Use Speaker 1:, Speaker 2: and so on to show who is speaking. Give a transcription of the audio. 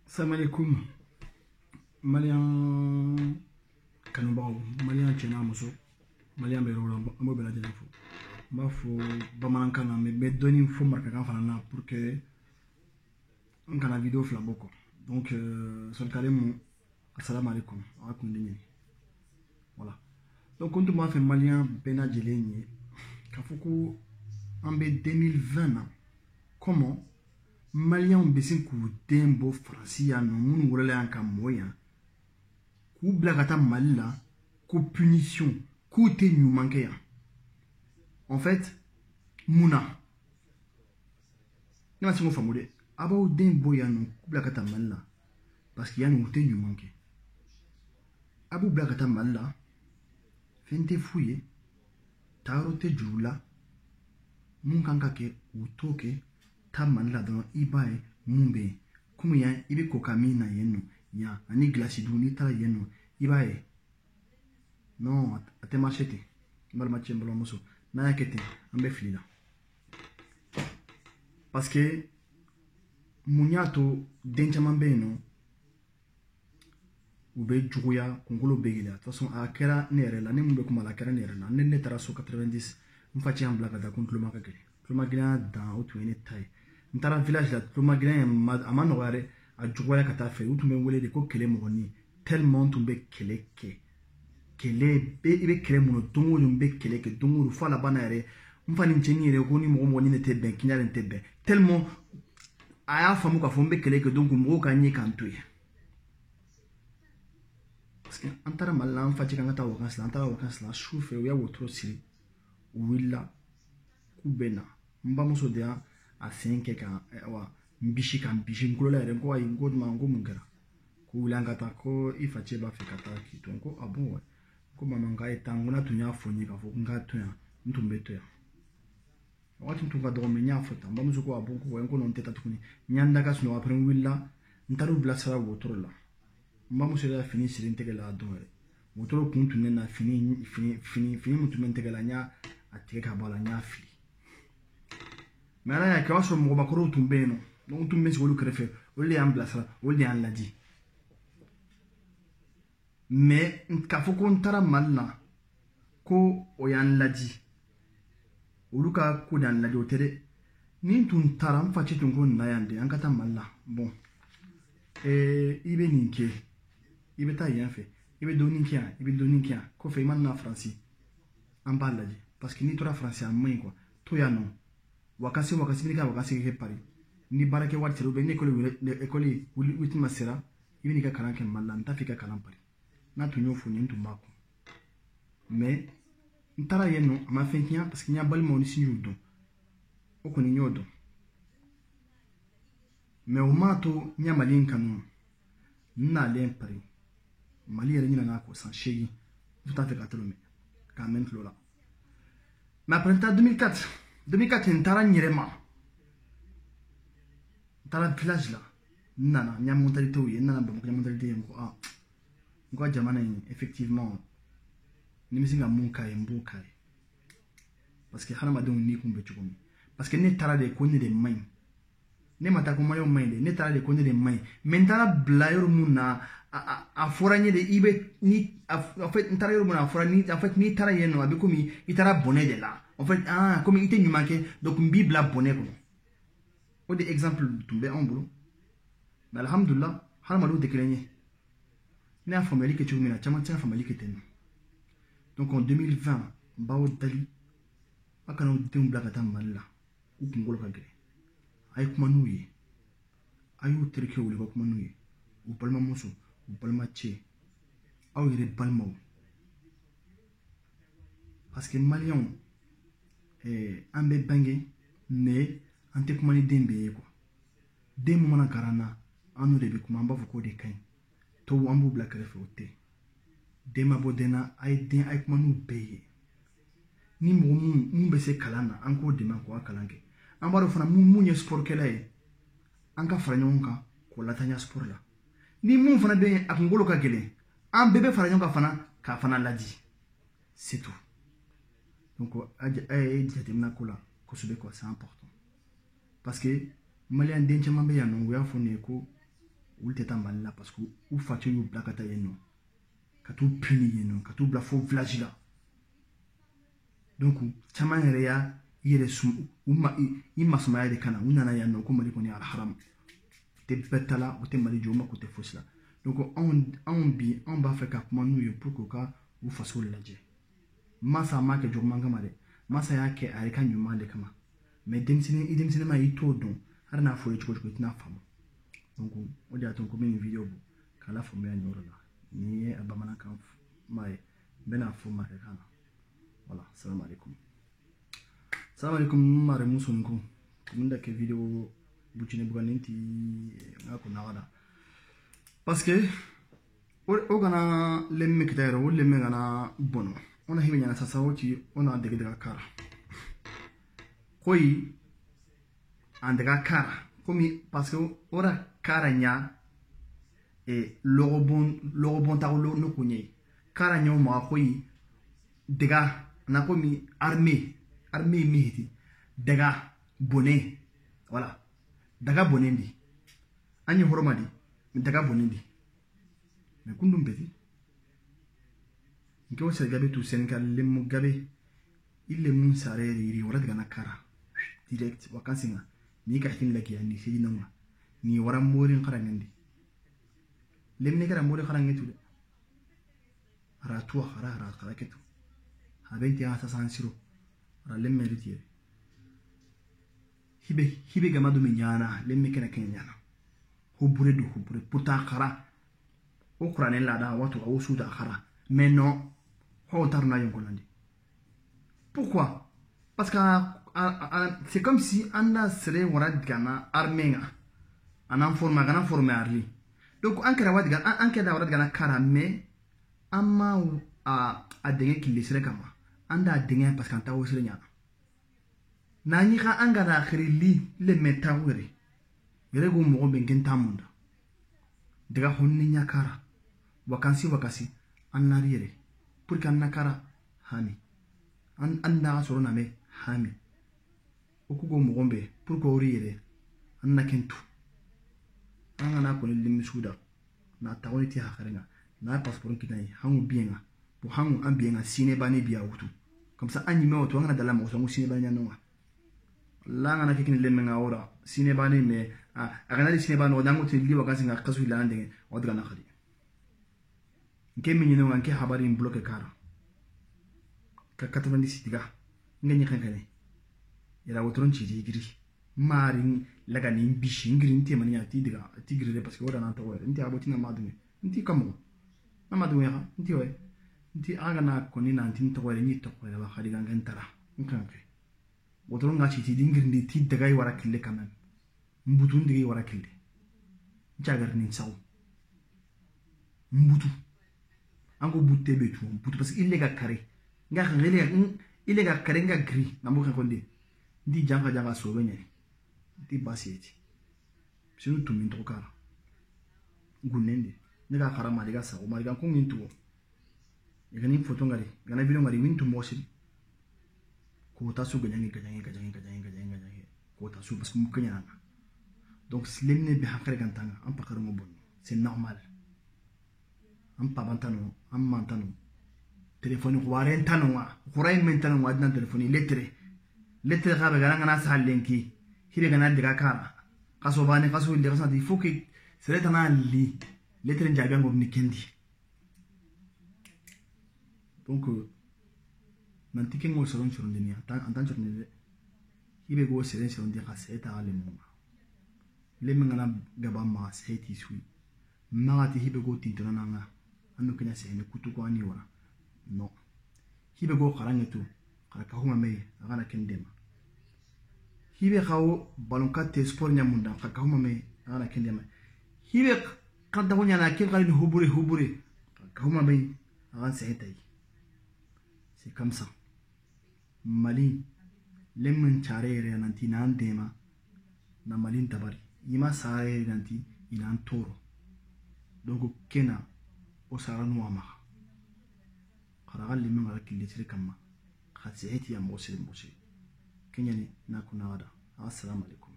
Speaker 1: Salam alaikum. Malien kanubagaw, malien cɛ n'a muso, malien bɛ yɔrɔ o yɔrɔ, an b'o bɛɛ lajɛlen fo. N b'a fɔ bamanankan na, mais n bɛ dɔɔni fɔ marakakan fana na pour que n kana vidéo fila bɔ quoi. Donc sɔlikale assalamu alaikum, aw kun de ɲini. Voilà. Donc n tun b'a fɛ malien bɛɛ lajɛlen ye k'a fɔ ko an bɛ 2020 na, comment malienw bɛ se k'u den bɔ Faransi yan nɔ, minnu wolola yan ka mɔ yan, k'u bila ka taa Mali la ko punition, k'u tɛ ɲuman kɛ yan. En fait, mun na? Ne ma se k'o faamu dɛ. A b'aw den bɔ yan nɔ k'u bila ka taa Mali la parce que yan nɔ u tɛ ɲuman kɛ. A b'u bila ka taa Mali la, fɛn tɛ f'u ye, taayɔrɔ tɛ juru la, mun kan ka kɛ u t'o kɛ. Taa Mali la dɔrɔn, i b'a ye mun bɛ yen. Komi yan i bɛ ko ka min na yen nɔ, yan ani gilasi dun, n'i taara yen nɔ i b'a ye. Non, a tɛ marché ten. N balima cɛ, n balimamuso, n'a y'a kɛ ten, an bɛ fili la. Parce que mun y'a to den caman bɛ yen nɔ, u bɛ juguya, kunkolo bɛ gɛlɛya. De toute façon, a kɛra ne yɛrɛ la, ne mun bɛ kuma la, a kɛra ne yɛrɛ la. Ne taara so 90, n fa cɛ y'an bila ka taa ko n tuloma ka gɛlɛn. Tulomagɛlɛya dan, o tun ye ne ta ye. N taara village la, tulomagɛlɛya a ma nɔgɔya dɛ, a juguya ka taa fɛ. U tun bɛ n wele de ko kɛlɛ mɔgɔnin, tellement n tun bɛ kɛlɛ kɛ. Kɛlɛ, i bɛ kɛlɛ mun na? Don o don n bɛ kɛlɛ kɛ, don o don, fo a laban na yɛrɛ, n fa ni cɛnin yɛrɛ ko ni mɔgɔ mɔgɔ ni ne tɛ bɛn, k'i nin tɛ bɛn, tellement a y'a faamu k'a fɔ n bɛ kɛlɛ kɛ. Donc mɔgɔw ka ɲɛ k'an to yen. Parce que an taara Mali la, an fa cɛ k'an ka taa vacances la. An taara vacances la, su fɛ u y'a wotoro siri, u wulila k'u bɛ na. N bamuso de y'a a sen kɛ ka wa n bisi ka n bisi n kulo la yɛrɛ. N ko ayi, n ko jumɛn, n ko mun kɛra? Ko wuli an ka taa, ko i fa cɛ b'a fɛ ka taa k'i to. N ko ah bon, wa ko mama, n k'a ye taa. N ko n'a tun y'a fɔ n ye k'a fɔ ko n k'a to yan, n tun bɛ to yan. Waati tun ka dɔgɔ, mais n y'a fɔ tan. N bamuso ko ah bon, ko wa n ko non, n tɛ taa tuguni. N y'an da ka sunɔgɔ. Après n wulila, n taara u bilasira wotoro la. N bamuso yɛrɛ fini siri n tɛgɛ la a don yɛrɛ. Wotoro kun tun bɛ na, fini min tun bɛ n tɛgɛ la, n y'a a tigɛ ka bɔ a la, n y'a fili. Mais ala y'a kɛ, o y'a sɔrɔ mɔgɔbakɔrɔw tun bɛ yen nɔ, donc n tun bɛ sigi olu kɛrɛfɛ, olu de y'an bilasira, olu de y'an ladi. Mais k'a fɔ ko n taara Mali la ko o y'an ladi, olu ka ko de y'an ladi, o tɛ dɛ. Ni n tun taara, n facɛ tun ko na yan de, an ka taa Mali la. Bon, i bɛ nin kɛ, i bɛ taa yen fɛ, i bɛ dɔɔnin kɛ yan, i bɛ dɔɔnin kɛ yan, kɔfɛ i mana na Faransi, an b'a lajɛ. Parce que n'i tora Faransi, a man ɲi quoi. To yan nɔ, vacances vacances, i bɛ ka vacances kɛ Paris. Ni baarakɛ wari sera, ou bien ni école wuli ma sera, i bɛ n'i ka kalan kɛ Mali la. N t'a fɛ i ka kalan Paris. N'a tun y'o fɔ n ye, n tun b'a kun. Mais n taara yen nɔ, a ma fɛn tiɲɛ, parce que n y'a balimaw ni sinjiw dɔn, o kɔni n y'o dɔn. Mais o m'a to n ya Mali in kanu. N nalen Paris, Mali yɛrɛ ɲinɛna kɔ san 8, n tun t'a fɛ ka tɛmɛ k'a mɛn n tulo la. Mais après n taara 2004, 2004 n taara n yɛrɛ ma, n taara village la, n nana n ya mentalité ye, n nana Bamakɔ, n ya mentalité ye. N ko ah, n ko jamana in, effectivement, ni bɛ se ka mun k'a ye, n b'o k'a ye. Parce que hadamadenw ni kun bɛ cogo min, parce que ne taara de ko ne de man ɲi. Ne ma taa ko maliyɛnw man ɲi dɛ, ne taara de ko ne de man ɲi. Mais n taara bila yɔrɔ mun na, a fɔra n ye de i bɛ ni, en fait n taara yɔrɔ mun na, a fɔra ni, en fait n'i taara yen nɔ, a bɛ komi i taara bɔnɛ de la. En fait, ah, komi i tɛ ɲuman kɛ, donc n b'i bila bɔnɛ kɔnɔ. O de exemple tun bɛ anw bolo. Mais alhamdulilah, hadamadenw tɛ kelen ye. Ne y'a faamuyali kɛ cogo min na, caman tɛ se ka faamuyali kɛ ten nɔ. Donc en 2020, n b'aw dali, aw kana aw denw bila ka taa Mali la u kunkolo ka gɛlɛn. A ye kuma n'u ye, a y'u terikɛ wele ka kuma n'u ye, u balimamuso, u balimacɛ, aw yɛrɛ balimaw. Parce que maliyɛnw, an bɛ bange, mais an tɛ kuma ni den bɛɛ ye quoi. Den mun mana kalan na, an n'o de bɛ kuma, an b'a fɔ k'o de ka ɲi. Tɔw, an b'u bila kɛrɛfɛ, o tɛ. Den ma bɔ den na, a ye den, a ye kuma n'u bɛɛ ye. Ni mɔgɔ mun bɛ se kalan na, an k'o dɛmɛ k'o kalan kɛ. An b'a dɔn fana mun ye sport kɛla ye, an ka fara ɲɔgɔn kan k'o latanya sport la. Ni mun fana bɛ yen, a kunkolo ka gɛlɛn, an bɛɛ bɛ fara ɲɔgɔn kan fana k'a fana ladi, c'est tout. Donc a ye jateminɛ ko la kosɛbɛ quoi, c'est important. Parce que maliyɛn den caman bɛ yan nɔ, u y'a fɔ ne ye ko Olu tɛ taa Mali la parce que u facɛ y'u bila ka taa yen nɔ, ka t'u pini yen nɔ, ka t'u bila fo village la. Donc caman yɛrɛ y'a i yɛrɛ sum u ma i masumaya de kana u nana yan nɔ ko Mali kɔni aliharamu tɛ bɛɛ ta la, u tɛ Mali jɔ, u mako tɛ fosi la. Donc anw bi anw b'a fɛ ka kuma n'u ye pour que u ka u faso lajɛ. Masa m'a kɛ juguman kama dɛ, masa y'a kɛ a yɛrɛ ka ɲuman de kama. Mais denmisɛnnin i denmisɛnnin ma i t'o dɔn, hali n'a fɔ ye cogo cogo i tɛna faamu. Donc o de y'a to ko n bɛ nin vidéo bɔ k'a la faamuya nin yɔrɔ la. Nin ye a bamanankan ma ye, n bɛna fɔ marakakan na. Voilà, salam alaikum. Salam alaikum mare muso nko. Mun da ke vidéo bucine buganin ti nga ko nagada. Parce que o kana lemme kitayro o lemme kana bono. Ona himi nyana sasa oti ona dege daga kara. Koyi an daga kara. Komi parce que ora kara nya e logobon ta lo no kunye. Kara nya ma koyi daga na komi armée mihiti daga bone. Voilà, daga bonendi anyi horomadi daga bonendi mais kundum beti nke o gabe tu Senegal lemu gabe ille mun sare ri wara daga nakara direct wakansinga ni ka hin laki ni sidi nanga ni wara morin qarangandi lemne kara morin qarangetu ara tuwa khara ara qaraketu habenti asa sansiro ara lemme ritiere hibe hibe gamadu minyana lemme kena kenyana hubure du hubure pourtant khara o qur'an la da watu o suda khara mais non ho tarna yonkolandi. Pourquoi? Parce que c'est comme si anda sere wara gana armée nga anan forma gana former arli. Donc an kera wadi gana an kera wara gana kara mais amma a denge kille sere kama anda denge parce qu'an tawo sere nyana nani ka angara khirili le metawere yere go mo ben tamunda daga honni nyakara wakansi wakasi annari yere pour kan nakara hami an anda soro na me hami okugo mo gombe pour ko ori yere anna kentu anga na ko limisuda na tawoni ti hakharenga na passeport kinai hangu bienga bo hangu an bienga sine bani biya wutu comme ça anime o to anga dala mo so sine bani nonga la ngana kekini lemme nga ora sine bani me agana di sine bani o dango te li wakasi nga kasu ila ndenge o daga na khadi nke minyi no nke habari in bloqué kara ka 90 diga ngani khankane ira wotron ci digri mari laga ni bishi ngri nte mani ati diga tigre parce que ora na to nti abotina madume nti kamo na madume ha nti we nti aga na koni na nti to wale ni to wale ba khadi ga ngantara nkanke wotron nga ci dingri ndi ti daga wara kille quand même mbutu ndigi wara kille jagar ni saw mbutu ango butte betu mbutu parce que il lega carré nga ngele il lega carré nga gris na mo khonde ndi janga janga sobe nyani ndi basieti sinu tumin to kara gunende nega kara maliga sa o maliga ko ngintu igani photo ngari gana video ngari wintu mosi ko ta su ganyangi ganyangi ganyangi ganyangi ganyangi ganyangi ko ta su parce que mu kenya na. Donc lemne bi hakare gantanga am pakar mo bon c'est normal am pabantano am mantano téléphone ko waren tano wa kuray men tano wa dan téléphone lettre lettre ga ba gana na salenki hire gana diga kara kaso bane kaso inde kaso il faut que sere tana li lettre njabi ngom ni kendi. Donc nanti kengo soron soron denia tan tan soron de hibe go seren soron de kaseta ale mo le mengana gaba ma seti sui magati hibe go tintona nanga anu kenya sene kutu ko ani wara no hibe go qarangetu qara ka huma me agana kendema hibe xawo ballon katte sport nyamunda qara ka huma me agana kendema hibe qadda ko nyana kel qalin hubure hubure ka huma me agan sehitay. C'est comme ça. Mali lemmen chare nanti nan dema na malin tabari ima sare nanti inan toro. Donc kena o saranu ama qaragal lemmen ngara kille kamma khatseti ya mosil mosil kenya ni na kunada. Assalamu alaikum.